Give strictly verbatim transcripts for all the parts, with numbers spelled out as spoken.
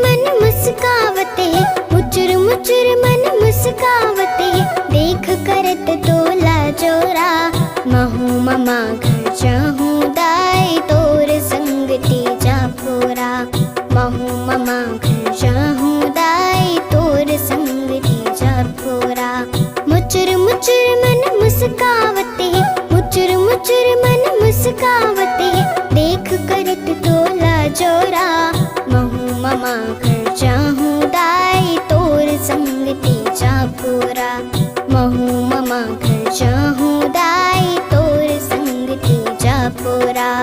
मन मुस्कावत हे, मुचुर मुचुर मन मुस्कावत हे, देख करत तोला जोरा। महूँ ममा घर जाहूँ दाई, तोर संग तीजा पूरा। महूँ ममा घर जाहूँ दाई, तोर संग तीजा पूरा। मुचुर मुचुर मन मुस्कावत हे, मुचुर मुचुर मन मुस्कावत हे, देख करत तोला जोरा। महूँ ममा घर जाहूँ दाई, तोर संग तीजा पूरा। महूँ ममा घर जाहूँ दाई, तोर संग तीजा पूरा।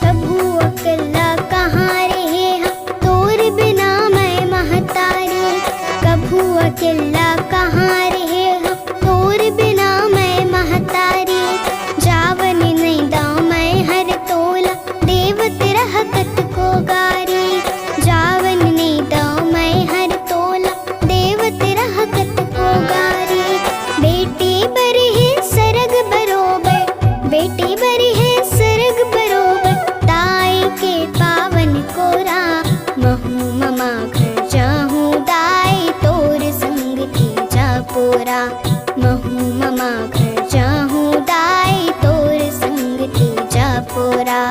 कभू अकेल्ला कहाँ रेहे हँव, तोर बिना मैं महतारी। कभू अकेल्ला कहाँ रेहे हँव, तोर बिना मैं महतारी। जावन नइ दँव मैं हर तोला, देवत रह कतको गारी। जावन नइ दँव मैं हर तोला, देवत रह कतको गारी। बेटी बर हे सरग बरोबर, बेटी बर हे सरग बरोबर, दाई के पावन कोरा। महूँ ममा घर जाहूँ दाई, तोर संग तीजा पूरा। महूँ ममा घर जाहूँ दाई, तोर संग तीजा पूरा।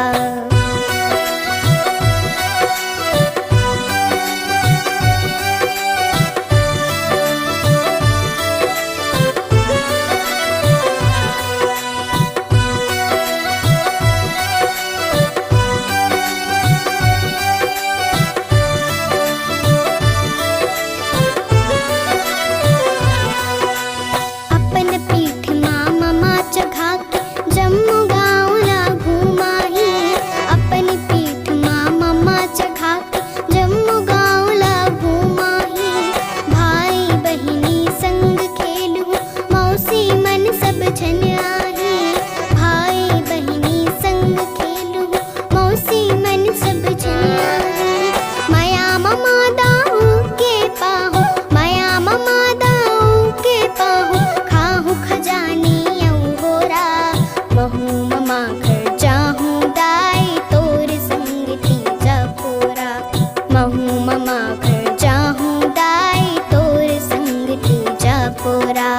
अपन पीठ मा ममा चघा के, जम्मो गाँव ला घुमाही। अपन पीठ मा ममा चघा के, जम्मो गाँव ला घुमाही। भाई बहिनी संग खेलहूँ, मौसी मन सब झन आही। भाई बहिनी संग खेलहूँ, मौसी मन सब झन आही। मया ममा दाऊ के पाहूँ, मया ममा दाऊ के पाहूँ, खाहूँ खजानी अउ होरा। महूँ ममा घर जाहूँ दाई, तोर संग तीजा पूरा। महूँ ममा घर जाहूँ दाई, तोर संग तीजा पूरा।